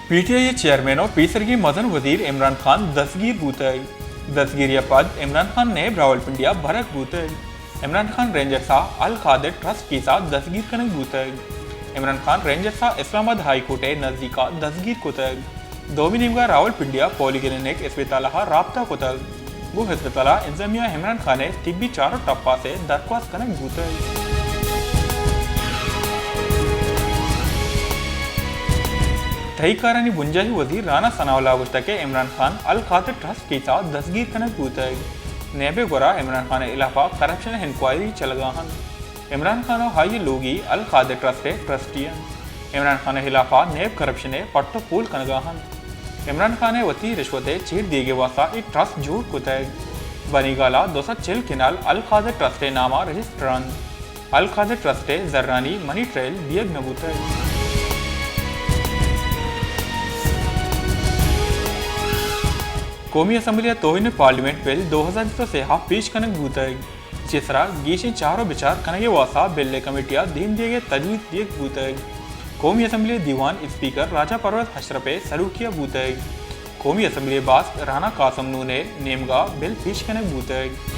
P T I ءِ چیئرمین ءُ پیسریگیں مزن وزیر عمران خان دزگیر بوتگ۔ دزگیری ءَ پد عمران خان نیب راولپنڈی ءَ برگ بوتگ۔ عمران خان رینجرز ءَ القادر ٹرسٹ کیس ءَ دزگیر کنگ بوتگ۔ عمران خان رینجرز ءَ اسلام آباد ہائی کورٹ ءِ نزیک ءَ دزگیر کتگ۔ دومی نیمگ ءَ راولپنڈی ءَ پولی کلینک اسپتال ءَ رابطہ کتگ۔ گوں ہسپتال ءَ انتظامیہ ءَ عمران خان ءِ طبی چارو ٹپاس ءِ درخواست کنگ بوتگ۔ تہی کارانی بنجاہی وزیر رانا ثناء اللہ ءَ گوشتگ کہ عمران خان القادر ٹرسٹ کیس ءَ دزگیر کنگ بوتگ۔ نیب ءِ گورا عمران خان ءِ ہلاف ءَ کرپشن انکوائری چلگ ءَ انت۔ عمران خان ءُ آئی ءِ لوگی القادر ٹرسٹ ءِ ٹرسٹی انت۔ عمران خان ءِ ہلاف ءَ نیب کرپشن ءِ پٹ ءُ پول کنگ ءَ انت۔ عمران خان ءَ وتی رشوت ءِ چیر دیگ ءِ واستہ اے ٹرسٹ جوڑ کتگ۔ بنی گال ءَ دو سد چل کنال القادر ٹرسٹ ءِ نام ءَ رجسٹر انت۔ القادر ٹرسٹ ءِ زرانی منی ٹریل دیگ نہ بوتگ۔ قومی اسمبلی ءَ توہین پارلیمنٹ بل دو ہزار بیست ءُ سے ءَ پیش کنگ بوتگ۔ چہ سرا گیشیں چار ءُ بچار کنگ ءِ واستہ بل ءِ کمیٹی ءَ دیم دیگ ءِ تجویز دیگ بوتگ۔ قومی اسمبلی ءِ دیوان اسپیکر راجہ پرویز اشرف ءِ سروکی ءَ بوتگ۔ قومی اسمبلی ءِ باسک رانا قاسم نون ءِ نیمگ ءَ بل پیش کنگ بوتگ۔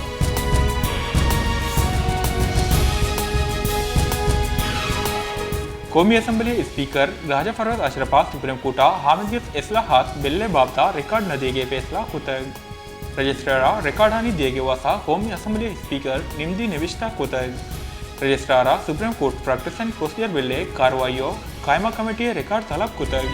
قومی اسمبلی ءِ اسپیکر راجہ پرویز اشرف ءَ سپریم کورٹ ءَ آمدگس اصلاحات بل ءِ بابت ءَ ریکارڈ نہ دیگ ءِ فیصلہ کتگ۔ رجسٹرار ءَ ریکارڈانی دیگ ءِ واستہ قومی اسمبلی ءِ اسپیکر نمدی نبشتہ کتگ۔ رجسٹرار ءَ سپریم کورٹ پریکٹسنگ پروسیجر بل ءِ کاروائی ءُ قائمہ کمیٹی ءِ ریکارڈ طلب کتگ۔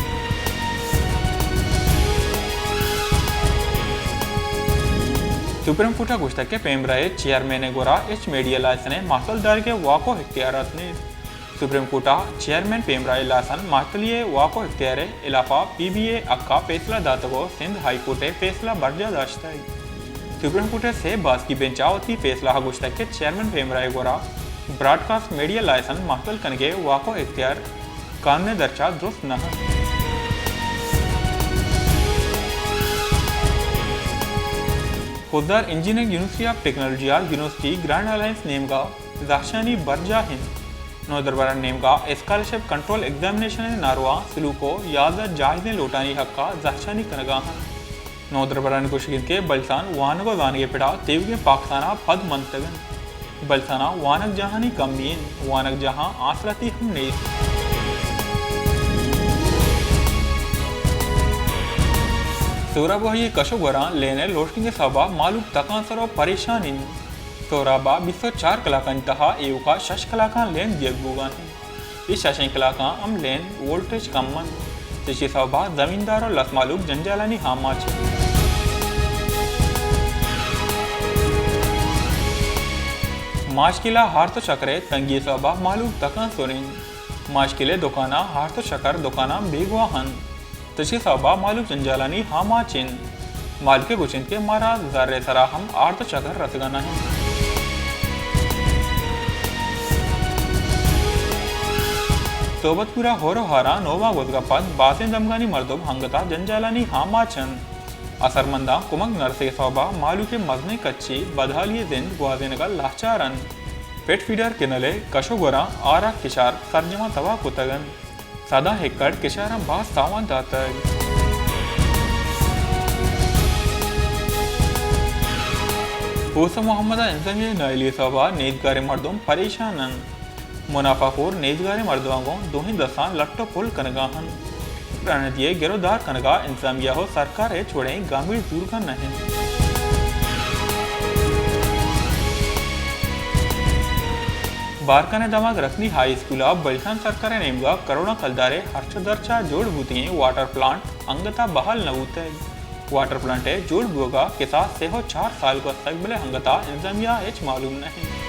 سپریم کورٹ ءَ گوشتگ کہ پیمرا ءِ چیئرمین ءِ گورا ہچ میڈیا لائسن ءِ مہتل دارگ ءِ واک ءُ اختیارات نیست۔ سپریم کورٹ ءَ چیئرمین پیمرا ءِ لائسن مہتلی ءِ واک ءُ اختیار ءِ ہلاف ءَ پی بی اے ءِ حق ءَ فیصلہ داتگ ءُ سندھ ہائی کورٹ ءِ فیصلہ برجاہ داشتگ۔ سپریم کورٹ ءِ سے باسکی بنچ ءَ وتی فیصلہ ءَ گوشتگ کہ چیئرمین پیمرا ءِ گورا براڈ کاسٹ میڈیا لائسن مہتل کنگ ءِ واک ءُ اختیار قانون ءِ درچ ءَ درست نہ انت۔ Khuzdar engineering university of technology ءَ یونیورسٹی گرانٹ الائنس نیمگ ءَ زہرشانی برجاہ انت۔ نودربرانی نیمگ ءَ اسکالرشپ کنٹرول ایگزامینیشن ءِ ناروا سلوک ءُ یازدہ جائزیں لوٹانی حق ءَ زہرشانی کنگ ءَ انت۔ نودربرانی گوشگ انت کہ بلوچستان وانگ ءُ زانگ ءِ پڑ ءَ تیوگیں پاکستان ءَ پد منتگ انت۔ بلوچستان ءَ وانگجاہانی کمی انت، وانگجاہاں آسراتی ہم نیست۔ سہراب واہی ءِ کش ءُ گوراں لین ءِ لوڈشیڈنگ ءِ سوب ءَ مہلوک تکانسر ءُ پریشان انت۔ سہراب ءَ بیست ءُ چار کلاکانی تہا ایوک ءَ شش کلاکاں لین دیگ بوگ ءَ انت۔ اے ششیں کلاکاں ہم لین وولٹیج کم انت، چشی سوب ءَ زمیندار ءُ لس مہلوک جنجالانی آماچ انت۔ ماشکیل ءَ آرت ءُ چکر ءِ تنگی ءِ سوب ءَ مہلوک تکانسر انت۔ ماشکیل ءِ دکاناں آرت ءُ چکر دکاناں بیگواہ انت۔ تچک ءِ سوب ءَ مہلوک جنجالانی آماچ انت۔ مالک ءَ گوشنت کہ مارا زر ءِ سرا ہم آرت ءُ چکر رسگ ءَ نہ انت۔ صحبت پور ءَ ہور ءُ ہاراں نوباں گوزگ ءَ پد بازیں دمگانی مردم انگت ءَ جنجالانی آماچ انت۔ اثرمنداں کمک نہ رسگ ءِ سوب ءَ مہلوک ءِ مزنیں کچے بدحالی ءِ زند گوازینگ ءَ لاچار انت۔ پٹ فیڈر کنل ءِ کش ءُ گوراں آرا کشار سرجماں تباہ کتگ انت۔ سداں ایکڑ کشاراں باز تاوان داتگ۔ پوسا محمد ءَ انتظامیہ ءِ نااہلی ءِ سوب ءَ نیزگاریں مردم پریشان انت۔ منافع خور نیزگاریں مردماں گوں دوہیں دستاں لٹ ءُ پل کنگ ءَ انت۔ رانندہی ءِ گر ءُ دار کنگ ءَ انتظامیہ ءُ سرکار ءَ ہچ وڑیں گامگیج زورگ ءَ نہ انت۔ بارکھان ءِ دمگ رسنی ہائی اسکول ءَ بلوچستان سرکار ءِ نیمگ ءَ کروڑاں کلدار ءِ ہرچ ءُ درچ ءَ جوڑ بوتگیں واٹر پلانٹ انگت ءَ بحال نہ بوتگ۔ واٹر پلانٹ ءِ جوڑ بوگ ءَ کساس سے ءُ چار سال گوستگ، بلے انگت ءَ انتظامیہ ءَ ہچ معلوم نہ انت۔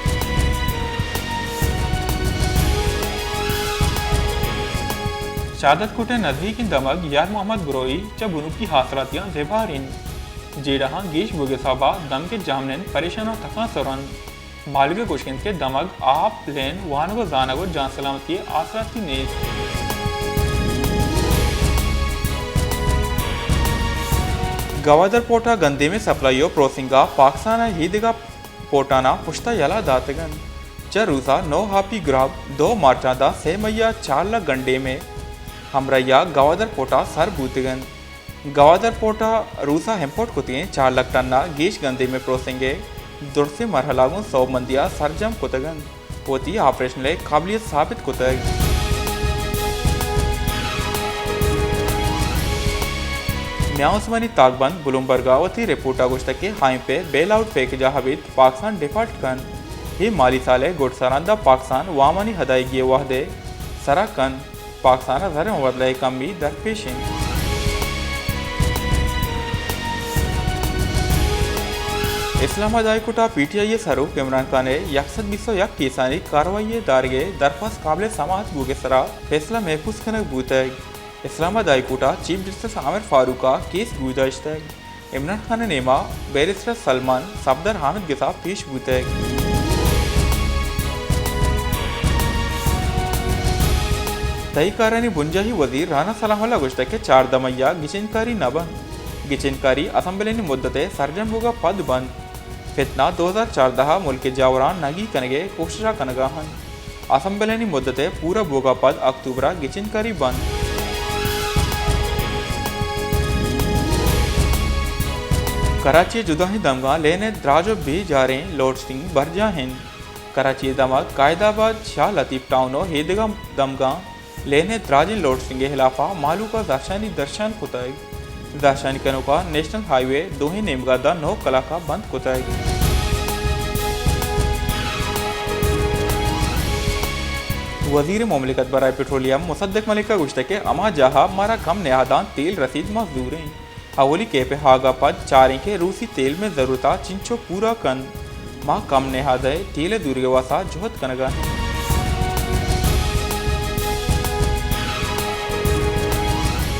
شہادت کوٹ ءِ نزیکیں دمگ یار محمد بروئی چہ بنکی آسراتیاں زبہر انت۔ جیڑہاں گیش بوگ ءِ سبب ءَ دمگ ءِ جاہمنند پریشان ءُ تکانسر انت۔ مالک ءَ گوشگ انت کہ دمگ آپ، لین، وانگ ءُ زانگ ءُ جان سلامتی ءِ آسراتی نیست۔ گوادر پورٹ ءَ گندیم ءِ سپلائی ءُ پروسسنگ ءَ پاکستان ءَ ایدگہ پورٹاں ءَ پشت ءَ یلہ داتگ انت۔ چہ روز ءَ نو آپی گراب دو مارچ ءَ داں سے مئی ءَ چار لکھ گندیم ءِ ہمراہی ءَ گوادر پورٹ ءَ سر بوتگ انت۔ گوادر پورٹ ءَ روس ءَ امپورٹ کتگیں چار لکھ ٹن ءَ گیش گندیم ءِ پروسنگ ءِ درسیں مرحلہ گوں سوبمندی ءَ سرجم کتگ انت، وتی آپریشنل قابلیت ثابت کتگ۔ میان استمانی تاکبند بلومبرگ ءَ وتی رپورٹ ءَ گوشتگ کہ آئی ایم ایف ءِ بیل آؤٹ پیکج ءِ ابید پاکستان ڈیفالٹ کنت۔ اے مالی سال ءِ گڈسرا داں پاکستان وامانی ادائیگی ءِ وھد ءِ سرا کنت۔ پاکستان ءَ زر ءِ مبادلہ ءِ کمی درپیش انت۔ اسلام آباد ہائی کورٹ ءَ پی ٹی آئی ءِ سروک عمران خان ءِ یک سد بیست ءُ یک کیسانی کاروائی ءِ دارگ ءِ درخواست قابل سماعت بوگ ءِ سرا فیصلہ محفوظ کنگ بوتگ۔ اسلام آباد ہائی کورٹ ءَ چیف جسٹس عامر فاروق ءَ کیس گوداشتگ۔ عمران خان ءِ نیما بیرسٹر سلمان صفدر حامد گسا پیش بوتگ۔ تہی کارانی بنجاہی وزیر رانا سلام اللہ گوشتگ کہ چاردہ مئی ءَ گچینکاری نہ بنت۔ گچینکاری اسمبلانی مدت ءِ سرجم بوگ ءَ پد بنت۔ فتنہ دو ہزار چاردہ ءَ ملک ءِ جاوراں نگی کنگ ءِ کوشش ءَ کنگ ءَ انت۔ اسمبلانی مدت ءِ پورا بوگ ءَ پد اکتوبر ءَ گچینکاری بنت۔ کراچی ءِ جدائیں دمگاں لین ءِ دراج ءُ بے جاریں لوڈشنگ برجاہ انت۔ کراچی ءِ دمگ قائد آباد، شاہ لطیف ٹاؤن ءُ ایدگہ دمگاں لین ءِ دراجیں لوڈشنگ ءِ ہلاپ ءَ مہلوک ءَ زہرشانی درشان کتگ۔ زہرشانی کنوکاں نیشنل ہائی وے دوہیں نیمگ ءَ داں نو کلاک ءَ بند کتگ۔ وزیر مملکت برائے پٹرولیم مصدق ملک ءَ گوشتگ کہ ہما جاہ ءَ مارا کم نہاداں تیل رسیت، ما زوریں اولی کیپ ءِ ہاگ ءَ پد چاریں کہ روسی تیل مئے ضرورت ءَ چنچو پورا کنت۔ ما کم نہاد ءِ تیل ءِ زورگ ءِ واستہ جہد کنگ ءَ ایں۔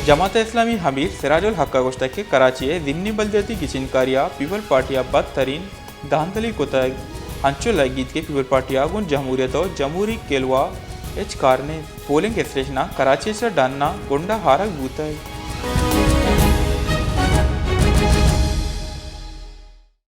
جماعت اسلامی ءِ امیر سراج الحق ءَ گوشتگ کہ کراچی ءِ ضمنی بلدیاتی گچینکاری ءَ پیپلز پارٹی ءَ بدترین دھاندلی کتگ۔ انچو لگیت کہ پیپلز پارٹی ءَ گوں جمہوریت ءُ جمہوری کلوہ ءَ ہچ کار نیست۔ پولنگ اسٹیشناں کراچی ءَ چہ ڈن ءَ گنڈہ آرگ بوتگ۔